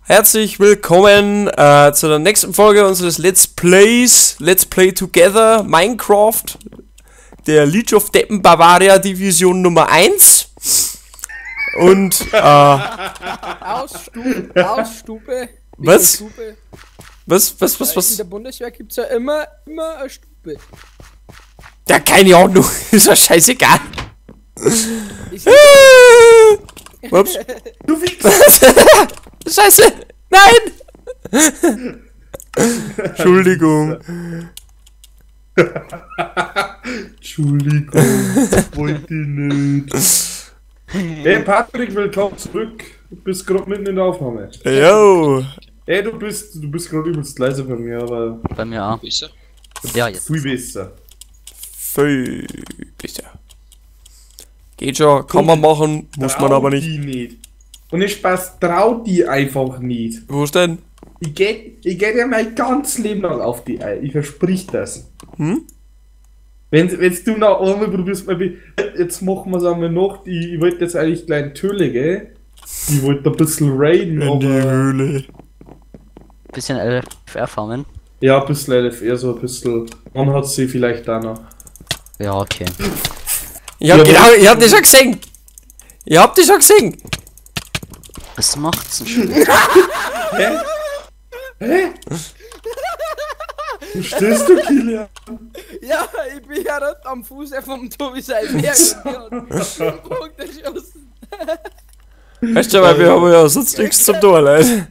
Herzlich willkommen zu der nächsten Folge unseres Let's Plays, Let's Play Together Minecraft, der League of Deppen Bavaria Division Nummer 1. Und Aus Stube. Was? Stube. Was? In der Bundeswehr gibt's ja immer eine Stube. Ja, keine Ahnung, ist ja scheißegal. Ups. Du Wichser! Scheiße! Nein! Entschuldigung. Entschuldigung, wollte ich nicht. Hey Patrick, willkommen zurück. Du bist gerade mitten in der Aufnahme. Yo! Ey, du bist gerade übelst leise bei mir, aber. Bei mir auch. Besser? Ja, jetzt. Viel besser. Viel besser. Geht schon, kann man machen, muss man aber nicht. Die nicht. Und ich Spaß, trau die einfach nicht. Wo ist denn? Ich geh dir mein ganzes Leben lang auf die Eier. Ich versprich das. Hm? Wenn du noch einmal probierst, jetzt machen wir es einmal noch. Ich wollte jetzt eigentlich gleich in die Höhle, gell? Ich wollte ein bisschen raiden, in die Höhle. Bisschen LFR farmen? Ja, ein bisschen LFR, so ein bisschen. Man hat sie vielleicht auch noch. Ja, okay. Ich hab, ja, genau, ich hab dich schon gesehen! Ich hab dich schon gesehen! Was macht's denn schon? Hä? Hä? Wo stehst du, Kilian? Ja, ich bin ja dort am Fuß vom Tobi sein Berg. Weißt du, weil wir haben ja sonst nichts zum tun, Leute.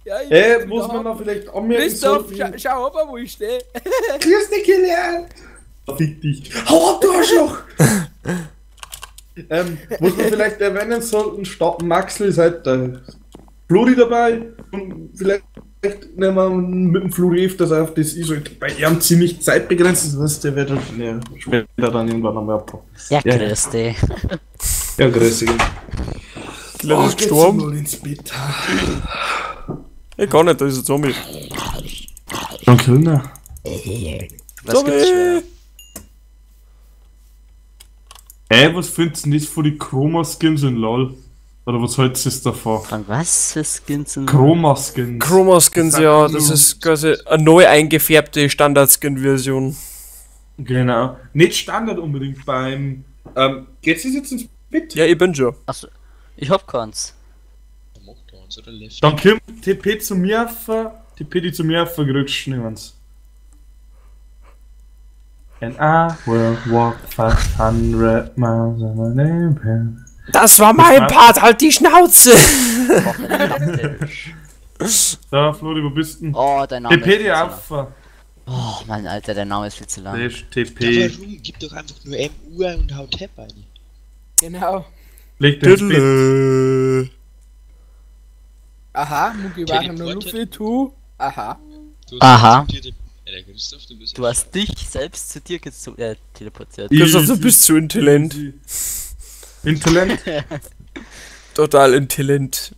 Ja, ey, muss man noch vielleicht anmerken? Christoph, schau ab, wo ich stehe. Grüß dich, Kilian! Fick dich. Hau ab, du Arschloch! Muss man vielleicht erwähnen sollten, statt Maxl ist halt der Flori dabei und vielleicht nehmen wir mit dem Flori öfters auf, das ist halt bei ihm ziemlich zeitbegrenzt, das heißt, der wird halt ja, später dann irgendwann einmal abbauen. Ja, grüß dich. Ja, grüß dich. Kilian ist gestorben. Mal ins Bett. Ich kann nicht, da ist ein Zombie. Dann Kinder. Was gibt's schwer? Ey, was findest du denn das von die Chroma-Skins in LOL? Oder was hältst du davon? Von was für Skins in Chroma-Skins. Chroma-Skins, ja, das ist quasi eine neu eingefärbte Standard-Skin-Version. Genau. Nicht Standard unbedingt beim. Geht's jetzt ins Bett? Ja, ich bin schon. Achso, ich hab keins. Dann kommt TP zu mir auf, TP die zu mir auf, kriegst du niemals. And I will walk 500 miles on a name. Das war mein Part, halt die Schnauze! Da, Flori, wo bist du denn? Oh, dein Name TP ist die viel zu lang. auf. Oh, Mann, Alter, der Name ist viel zu lang. Das ist TP. Ja, warum? Gib doch einfach nur MU ein und hau Tab ein. Genau. Leg dich ins Bett. Aha, Mugiwara no Luffy 2. Aha. Aha. Ja, Christoph, du bist Du hast dich selbst zu dir teleportiert. Christoph, du bist zu intelligent. Intelligent? Total intelligent.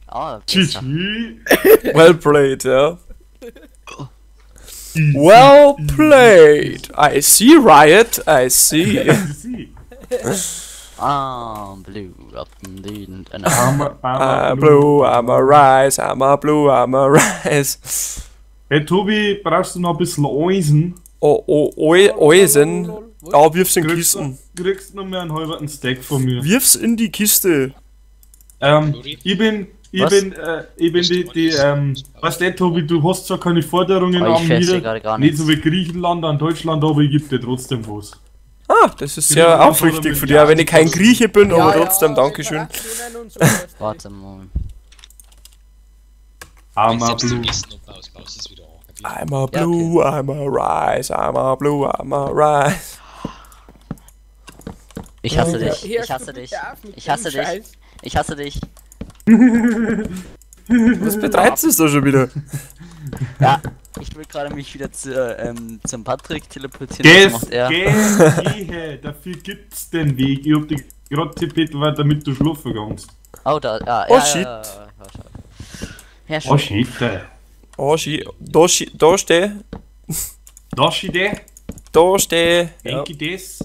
Ah, besser. GG. Well played, ja. Well played. I see, Riot, I see. I'm blue, up and down, and I'm blue, I'm a rise, I'm a blue, I'm a rise. Hey Tobi, brauchst du noch ein bisschen Eisen? Oh, Eisen? Ja, wirf's in Kisten. Kriegst noch mehr einen halben Stack von mir. Wirf's in die Kiste. Ich bin weißt du, Tobi, du hast zwar keine Forderungen an mir, nicht so wie Griechenland, an Deutschland, aber ich geb dir trotzdem was. Ah, das ist sehr aufrichtig von dir, wenn ich kein Grieche bin, aber trotzdem, Dankeschön. Warte mal. I'm a blue. I'm a blue, ja, okay. I'm a rise, I'm a blue, I'm a rise. Ich hasse dich, ich hasse dich, ich hasse dich, ich hasse dich. Was betreibst du da schon wieder? Ja, ich will gerade mich wieder zu, zum Patrick teleportieren. Das macht er? Geh, dafür gibt's den Weg. Ich hab dich gerade tippet, damit du schlafen kannst. Oh, da, ja, oh, ja, shit. Ja, oh shit. Oh shit. Da, da steh. Da steh. Da steh. Denke das.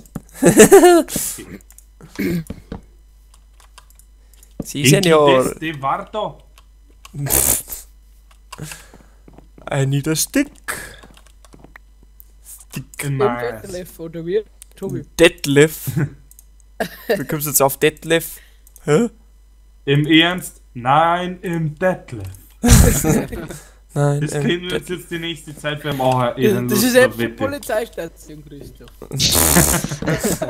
Sie, Senor. Das, de Warta. I need a stick. Stick. In Im my ass. Detlef, oder wie? Tobi. Detlef. Du kommst jetzt auf Detlef. Hä? Im Ernst? Nein, im Detlef. Nein, Das können wir uns jetzt die nächste Zeit beim auch Das ist eben die Polizeistation, Christoph.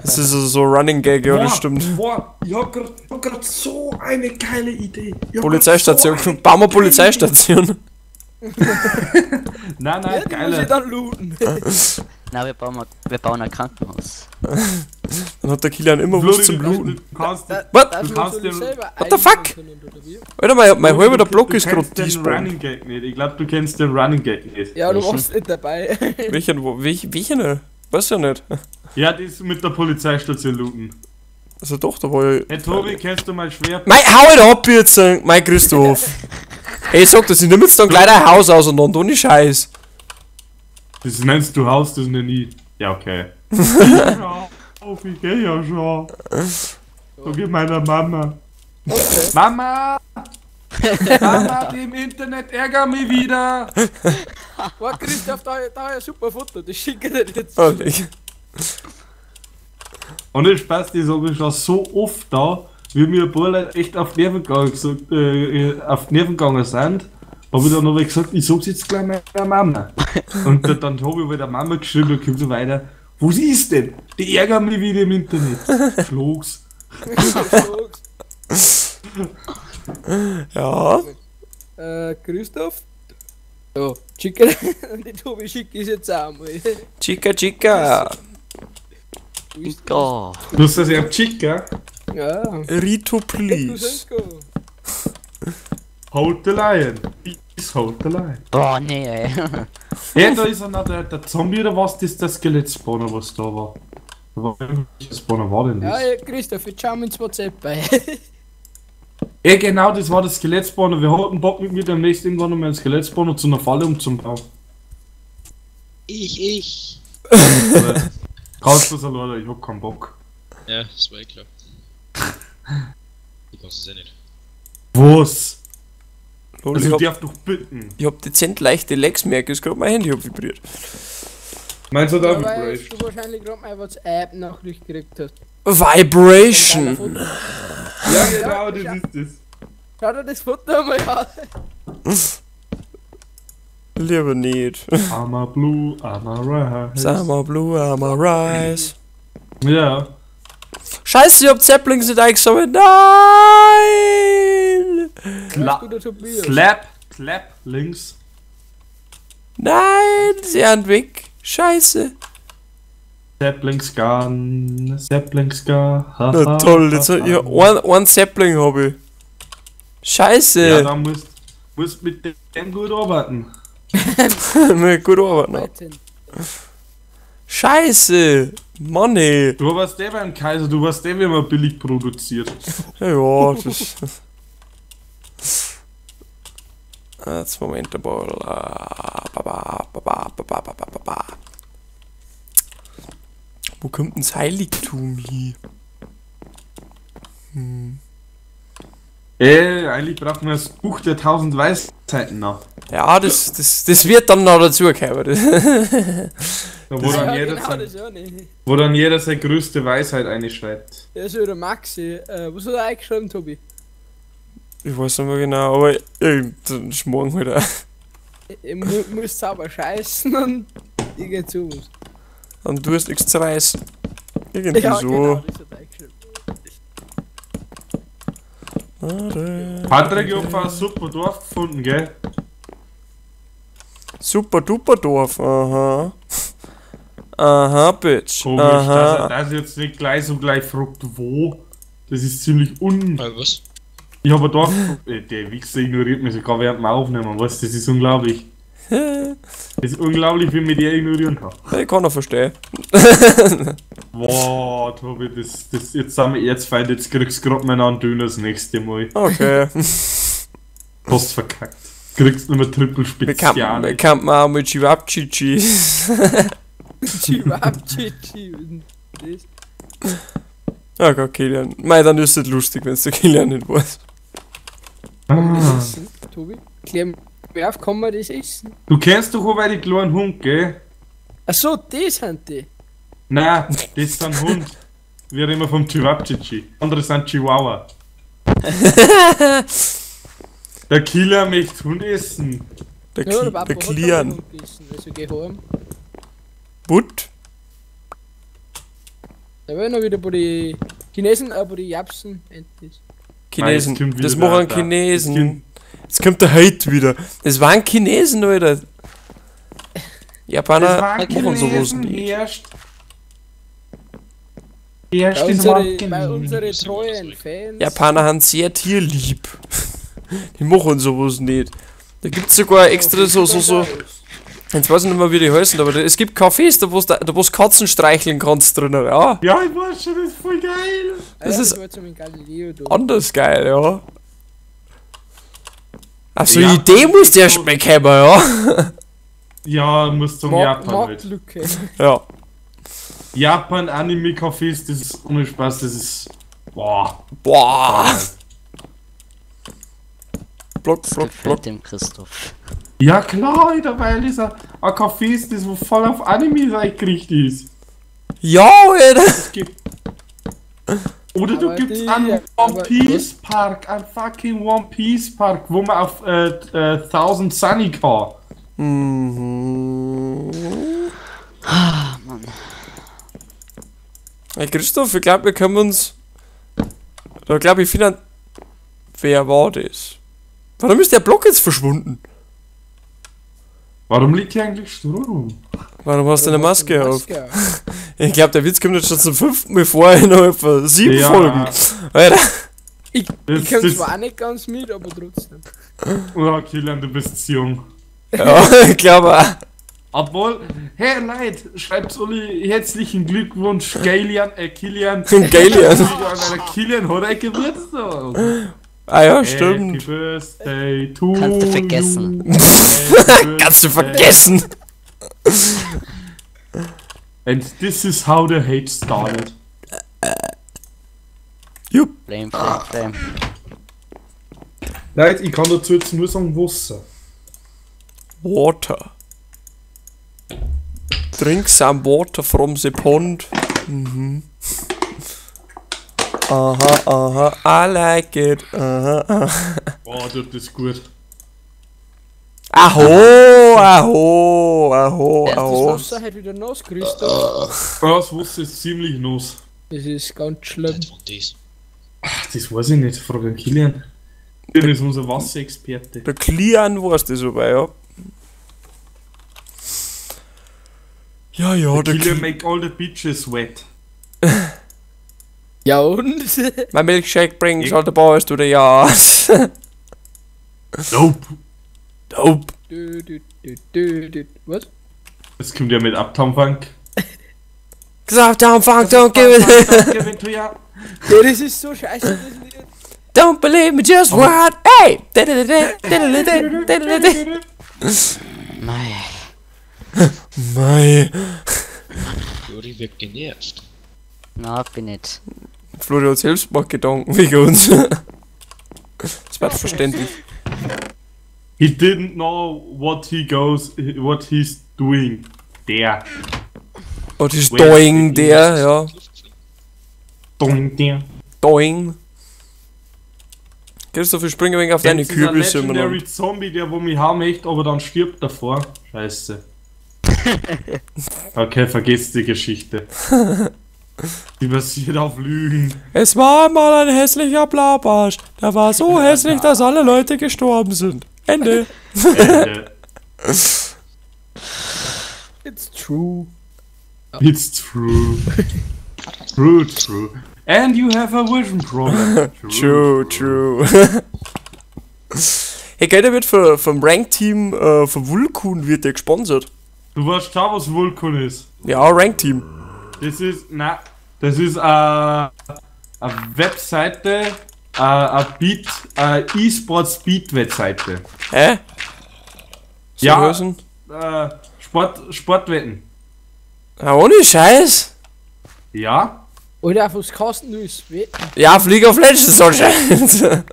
Das ist so Running Gag, ja, das stimmt. Boah, ich hab grad so eine geile Idee. Ich hab Polizeistation. grad so eine Bauen wir Polizeistation. Nein, nein, Ja, die muss ich geile. dann looten. Na, wir bauen ein Krankenhaus. Dann hat der Kilian immer was Flori, zum Bluten. Du kannst, What? Das Du musst kannst du den- selber What the fuck? einbauen können, oder wie? Alter, mein halber der Block du ist gerade kennst den despawned. Running Gag nicht. Ich glaube, du kennst den Running Gag nicht. Ja, du Welchen? warst nicht dabei. Welchen, welchen? Weiß ja nicht. Ja, das mit der Polizeistation looten. Also doch, da war ich. Hey Tobi, kennst du mein Schwert? Mei, hau it ab jetzt, mein Christoph. Ey, sag das, ich nehm jetzt dann gleich dein Haus auseinander, ohne Scheiß. Das nennst du Haus, das nenn ich. Ja, okay. Ja, auf, ich geh ja schon. So geht meiner Mama. Okay. Mama! Mama, die im Internet ärgern mich wieder! Boah, Christoph, da ist ein super Foto, das schicke ich dir jetzt. Oh, ich- Und der Spaß, das hab ich schon so oft da, wie mir ein paar Leute echt auf die Nerven gegangen, gesagt, auf die Nerven gegangen sind, hab ich dann aber gesagt, ich sag's jetzt gleich meiner Mama. Und dann hab ich bei der Mama geschrieben und kommt so weiter, was ist denn? Die ärgern mich wieder im Internet. Schlag's. Ja. Christoph? So, Chica, die Tobi schicke ich jetzt auch mal. Chica, Chica. Go. Du hast das ja Chica. Ja. Rito, Du please. Senko. Hold the lion. Please hold the lion. Boah, nee, ey. Ja, da ist einer, der Zombie oder was, das ist der Skelett-Spawner, was da war. Welcher Spawner war denn das? Ja, Christoph, jetzt schauen wir ins WhatsApp bei. Ja, genau, das war das Skelett-Spawner. Wir hatten Bock mit mir demnächst irgendwann nochmal einen Skelett-Spawner zu einer Falle umzubauen. Ich. Kannst du das alleine, ich hab keinen Bock. Ja, das war eh klar. Du kannst es eh nicht. Was? Lol, Also ich ich hab, darf doch bitten. ich hab dezent leichte Lags, merke ich gerade, mein Handy hat vibriert. Meinst du da Ja, weil du wahrscheinlich gerade meine WhatsApp-Nachricht gekriegt hast. Vibration! Ja, genau, das ist das. Schau dir das Foto mal an. Lieber nicht. I'm a blue, I'm a red. Summer blue, I'm a rise. Ja. Scheiße, ich hab Zeppelings nicht eingesammelt. Nein! Guter Tobias. Slap, clap, links. Nein, sie sind weg. Scheiße. Saplings gone, Saplings gone. Na toll, jetzt hab ich ein Sapling hab ich. Scheiße. Ja, da musst mit dem gut arbeiten. Gut arbeiten. 13. Scheiße. Mann, ey. Du warst der beim Kaiser, du warst der, wie man billig produziert. Ja, das. Jetzt Moment mal. Ba, ba, ba, ba, ba, ba, ba, ba, ba. Wo kommt denn das Heiligtum hier? Eigentlich braucht man das Buch der 1000 Weisheiten noch. Ja, das wird dann noch dazukommen. Da, wo, Ja, dann jeder genau, sein, das auch nicht. wo dann jeder seine größte Weisheit einschreibt. Ja, so der Maxi. Was hat er eingeschrieben, Tobi? Ich weiß nicht mehr genau, aber irgendein Schmorgen halt auch. Ich muss sauber scheißen und irgend sowas. Und du hast nichts zu reißen. Irgendwie Ja, so. genau, das hat er eingeschrieben. Patrick, ich hab ein super Dorf gefunden, gell? Super duper Dorf, aha. Aha, Bitch. Komisch, dass Aha. er das jetzt nicht gleich so gleich fragt, wo. Das ist ziemlich un. Was? Ich habe ein Dorf. Der Wichser ignoriert mich sogar während dem Aufnehmen, weißt du, das ist unglaublich. Das ist unglaublich, wie mich der ignorieren kann. Ich kann auch verstehen. Boah, Tobi, das jetzt sind wir Erzfeind, jetzt kriegst du grad meinen Döner das nächste Mal. Okay. Hast verkackt. Kriegst nur mehr Triple Wir kann, Spezial. wir kann man auch mit Chivapchichi. Chivapchichi. Das. Ja, Gott, Kilian. Mei, dann ist es lustig, wenn es der Kilian nicht weiß. Ah. Tobi? Klär mir auf, kann man das essen? Du kennst doch aber die kleinen Hund, gell? Ach so, die sind die. Nein, das sind Hund. Wir reden immer vom Chivapchichi. Andere sind Chihuahua. Der Killer möchte Hund essen. Der, Ja, der Papa der hat Klian. auch Hund gegessen, also geh heim. Butt. Da war ich noch wieder bei den Chinesen, bei den Japsen. Endlich. Chinesen. Nein, jetzt kommt wieder Das machen der- Chinesen. Jetzt kommt der Hate wieder. Das waren Chinesen, Alter. Japaner machen sowas nicht. Erst. Erst Bei das unsere, waren bei unsere Chinesen. treuen Fans. Japaner sind sehr tierlieb. Die machen sowas nicht. Da gibt's sogar extra so. Jetzt weiß ich nicht mehr, wie die heißen, aber es gibt Cafés, da wo du Katzen streicheln kannst drinnen, ja. Ja, ich weiß schon, das ist voll geil. Das ja, ist- war zum Galileo da. Anders geil, ja. Auf so Ja. eine Idee muss der erst mal kommen, ja. Ja, muss zum Japan halt. Marktlücke. Ja. Japan Anime Cafés, das ist ohne Spaß, das ist. Boah. Boah. Block, Das Block, gefällt Block. dem Christoph. Ja klar, Alter, weil das ein Café ist, das wo voll auf Anime eingerichtet ist. Ja, Alter. Es gibt. Oder du Aber gibst die- einen One aber- Piece Park, einen fucking One Piece Park, wo man auf 1000 Sunny kann. Mhm. Ah, Mann. Hey Christoph, ich glaube, wir können uns. Da glaube ich, finden. Wer war das? Warum ist der Block jetzt verschwunden? Warum liegt hier eigentlich Stroh rum? Warum hast du eine Maske auf? Maske auf. Ich glaube, der Witz kommt jetzt schon zum 5. Mal vor innerhalb von 7 Ja. Folgen. Alter. Ich, Das- ich komm das- zwar auch nicht ganz mit, aber trotzdem. Oh, Kilian, du bist zu jung. Ja, ich glaube auch. Obwohl, hey Leute, schreibt Uli herzlichen Glückwunsch, Kilian, Kilian. Galian. Kilian hat ein Geburtstag. Ah ja, Happy stimmt. Birthday to Kannst du vergessen. you. Happy Kannst du birthday. vergessen. And this is how the hate started. Jupp. Flame, flame, flame. Leute, ich kann dazu jetzt nur sagen, Wasser. Water. Drink some water from the pond. Mhm. Aha, aha, I like it. Aha, aha. Boah, tut das gut. Aho, aho, aho, Ja, das aho. Das Wasser halt wieder nass, Christoph. Oh, das Wasser ist ziemlich nass. Das ist ganz schlimm. Seit wann das? Ach, das weiß ich nicht, frag an Kilian. Kilian ist unser Wasserexperte. Der Klian weiß das aber, ja. Ja, ja, der Kilian Kilian. make all the bitches wet. Ja und? My milkshake brings all the boys to the yard. Nope. Dope. Du, du, du, du, du. Was? Das kommt ja mit Uptown Funk. Uptown Funk, don't give it. Don't give it to ya. Ja, das ist so scheiße, das Lied. Don't believe me, just what? Hey! Mei. Mei. Flori wird genervt. Na, bin nicht. Flori hat Selbstmordgedanken wegen uns. Das war verständlich. He didn't know what he goes, what he's doing. Der. What is doing der, ja. Doing der. Doing. Christoph, ich springe ein wenig auf deine Jetzt ist ein Kürbisse Legendary umeinander. Zombie, der wo mich haben möchte, aber dann stirbt davor. Scheiße. Okay, vergiss die Geschichte. Die basiert auf Lügen. Es war einmal ein hässlicher Blaubarsch. Der war so hässlich, dass alle Leute gestorben sind. Ende. Ende. It's true. It's true. True, true. And you have a vision problem. True, true. Hey, geil, der wird vom Rank-Team, vom Vulkun wird der gesponsert. Du weißt schon, was Vulkan ist. Ja, Rank-Team. Das ist, na, das ist eine Webseite, eine Beat, eine E-Sports Beat Webseite. Hä? So Ja. heißen? Sportwetten. Ah, ohne Scheiß. Ja? Oder auf was kosten du es? Wetten. Ja, League of Legends anscheinend.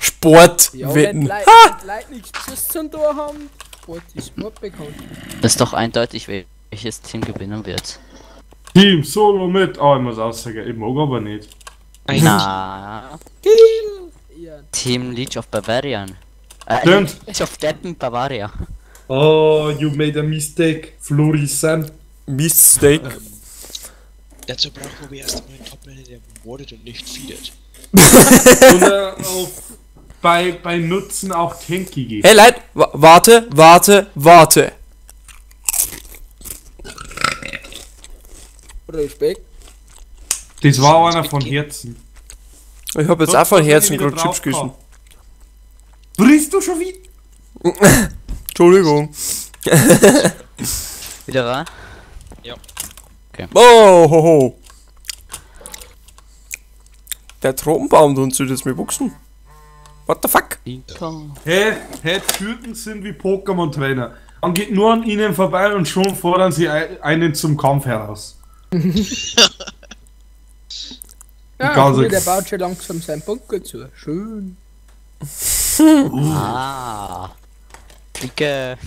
Sport, Ja, wenn Wetten. die Leute nichts zu tun haben, Sport ist Sport bekannt. Das ist doch eindeutig, welches Team gewinnen wird. Team Solo mit. Oh, ich muss auch sagen, ich mag aber nicht. Na, Ja, Team League of Bavarian. Stimmt. League of Deppen Bavaria. Oh, you made a mistake, Florisan. Mistake. Dazu brauchen wir erst einmal einen Top-Laner, der wardet und nicht feedet. Und auf, bei Nutzen auch tanky geht. Hey Leute, warte, warte, warte. Respekt. Das war einer von Herzen. Ich hab jetzt auch von Herzen gerade Chips gegessen. Brichst du schon wieder? Entschuldigung. Wieder rein? Oh, ho, ho. Der Tropenbaum tut uns jetzt mit wuchsen. What the fuck? Hä? Hä, Türken sind wie Pokémon-Trainer. Man geht nur an ihnen vorbei und schon fordern sie einen zum Kampf heraus. Ja, Ganz der baut schon langsam seinen Bunker zu. Schön. Ah. Fliege.